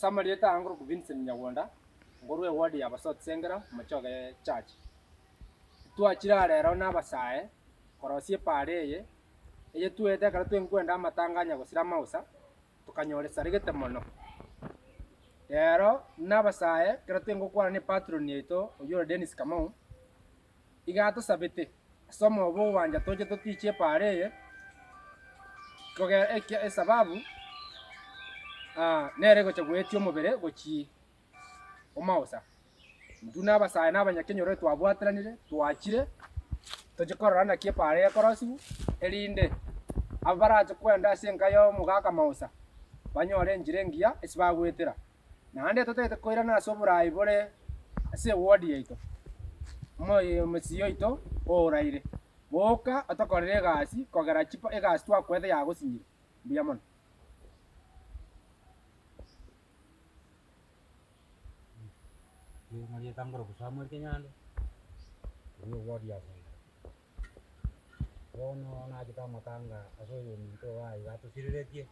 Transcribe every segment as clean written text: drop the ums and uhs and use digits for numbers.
Ase amarieta aya nkorokwa Vincent Nyagwonda, nkorwa eward ya Basoti Sengera, Mochoge Church. Twachire aa rero na abasae korosia epaara eye, eye twete ekero twenkwenda amatanga anya gosira amausa, tokanyora esaregete mono. Rero na abasae ekero twengokwana na epatron yaito oyio ore Dennis Kamau, iga atosabete ase omoyo bw'ogwancha toche totiche epaara eye, kogera ekia esababu nere egocha goetia omobere gochia omaosa. Intwe na abasae na abanyakenyoro twabwateranire, twachire toche korora naki epaara ekorosiwa, erinde abwo barache kwenda ase enka ya omogaka maosa, banyore enchera engiya ase bagoetera. Naende totagete koirana ase oboraai bore ase eward yaito, omoyemesi oito oraire, boka otokorere egasi kogera chipa egasi twakoete yagosinyire. Mbuya mono. Marieta ngoroku Samuel Kenyando, korwa eward ya Sengera. Bono nachete amatanga ase oyominto iga iga atosireretie.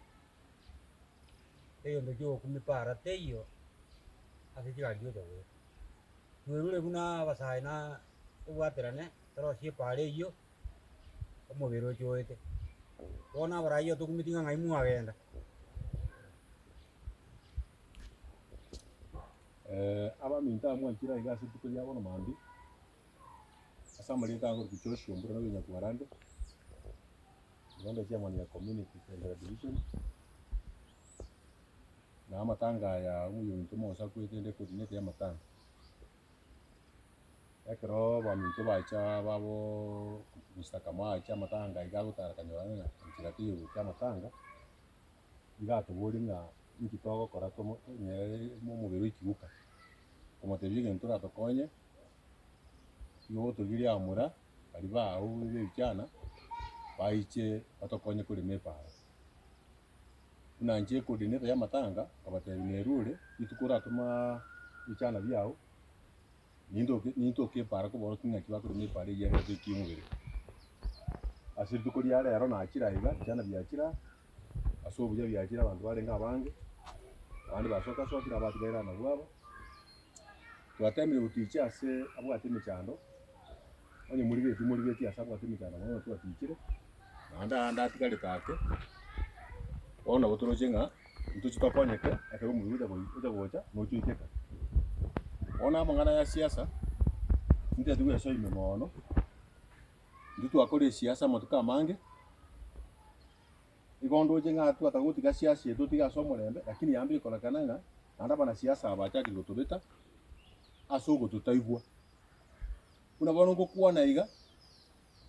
Egento kiogokumia para teiyo ase chigari chigocha goeta. Twerure buna abasae na tobwaterane torosie epara eyio, omobere oche oete. Bono abarai otokumeti ng'a ng'ai mwagenda. Abaminto aba mwanchire aiga ase rituko ria bono mambia, ase amarieta akorokwa Joshua Ombura na Onyakuarande. Igo nde chairman ya community Sengera division, na amatanga aya omoyominto omonso akwete nde coordinator ya amatanga. Ekero baminto bacha baboo Mister Kamau acha amatanga iga agotara akanyora ng'a enchera teiyo gocha amatanga, iga atoboria ng'a inki togokora tomo tonyore omobere oikigwe ka, komotebia egento oratokonye, igo otogirie amura. Baria bao b'ebichana baiche batokonye korema epaara. Buna inche ecoordinator y'amatanga, nkabatebia nerure rituko oratoma ebichana biao, nintoke nintoke epaara koborokia ng'aki bakorema epaara eyio egere toikie omobere. Ase rituko ria rero nachire aiga, ebichana biachire aa, ase obuya biachire abanto barenge abange, abande basoka sokire abatigaire aa nabwo aba, twatemire gotichia ase abwate emechando. Onye morigetie morigetie ase abwate emechando mono twatichire, naende aande atigarete ake, bono nabo toroche ng'a ntochi tokonyeke ekero omobere ocha goi ocha gocha nochi oikeka. Bono amang'ana ya siasa, nteti goesoa ime mono, intwe twakora esiasa amatuko amange, igo ndoche ng'a twataka gotiga siasa eye totige ase omorembe, lakini yambire kororekana ng'a naende abanasiasa aba bachakire gotobeta ase ogototaigwa. Buna bono ngokwana iga,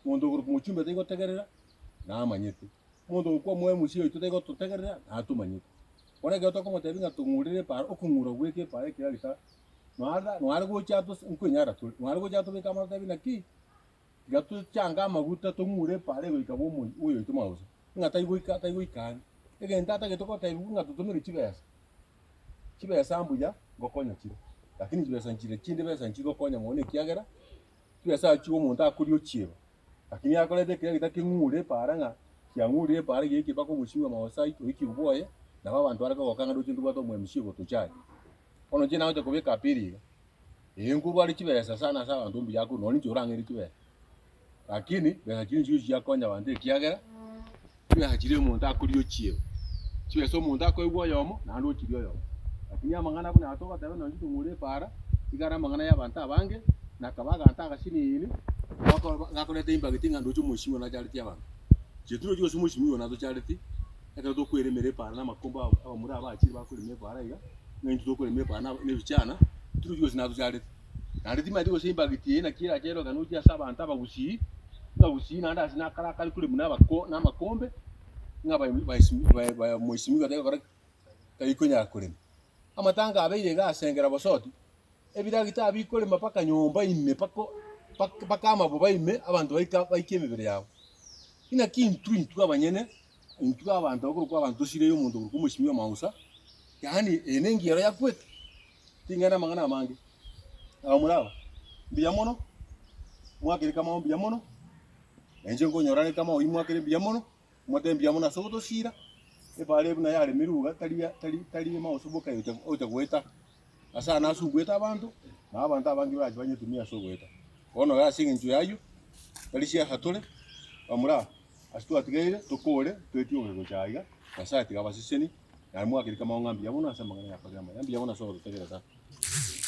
monto okorokwa mochumbe taigotegerera, namanyete. Omonto ogokwa moemusi oito taigototegerera, natomanyete. Bono ekero tokomotebia ng'a tong'urere epaara, okong'ura goika epaara ekero gita noara noare gocha atose nkwenyara tore, noare gocha atobeke amo atotebie naki, tiga tochange amaguta tong'ure epaara egoika bwa omo oyo oito magusa, ng'a taigoika taigoika ang'e. Egento atagete gotebiwa ng'a totomere chibesa. Chibesa mbuya ngokonya chire, lakini chibesa nchire chinde besa nchigokonya mono ekiagera, chibesa achio omonto akoria ochieba, lakini akoreta ekerecha keng'ure epaara ng'a kiang'urire epaara giaikire mpaka omochie bwa amagoso oikigwe bwoye, nabo abanto bare kogoka ng'a ndoche ntobwate omo MC ogotochaya. Bono inche nagocha kobeka appeal iga, ee nkorware chibesa sana ase abanto mbuya akorwa nonye inche orang'ere chibesa, Lakini besa chiria nchirochio chiakonya abanto ekiagera, chibesa chiria omonto akoria ochieba, chibesa omonto akoegwa oyomo naende ochiria oyomo. Lakini amang'ana buna aya togoteba nonye titong'ura epaara, iga are amang'ana ya abanto abange, na akaba aganto agasinini, gakoro gakoreta impact ng'a ndoche omosimiwa nacharetie abanto. Inche tirochi gose omosimiwa natocharetie, ekero tokweremera epaara na amakombe abamura aba bachire bakorema epaara iga, ng'a intwe tokorema epaara na na ebichana, tirochi gose natocharetie. Naende timanyeti gose imbagiti eye naki erache erorekane gochia ase abanto abagusii, ng'a gusii naende ase nakare akare koremwa na abako na amakombe, ng'a bai baesimi bae bae moesimiwa tari gokora ki? Tari konyara korema. Amatanga abeire iga ase engera bosoti, ebiragita bikorema mpaka nyomba ime mpaka o mpaka mpaka amaboba ime abanto baika baike emebere yabo. Inaki intwe intwe abanyene, intwe abanto abakorokwa abanto tosirei omonto okorokwa omosimiwa mausa, yaani eye ne engiya ero yakwete. Ting'ana amang'ana amange. Abamura aba, mbuya mono, mwakere kamao mbuya mono, na inche nkonyorare kamao oyio mwakere mbuya mono, motebe mbuya mono ase ogotosiira. Epaara eye buna yaremirwe iga, tari tari tari maoso boka ocha ocha goeta, ase aya nasumbuete abanto, na abanto abange barache banyetumie ase ogoeta. Bono iga ase eng'encho y'ayio, tari siasa tore, bamura ase twatigaire tokore toetie obobe gocha aiga, Nyasaye tiga abaseseni, naye mwakire kamao ng'a mbuya mono ase amang'ana ayakorire amaya, mbuya mono ase ogototegerera.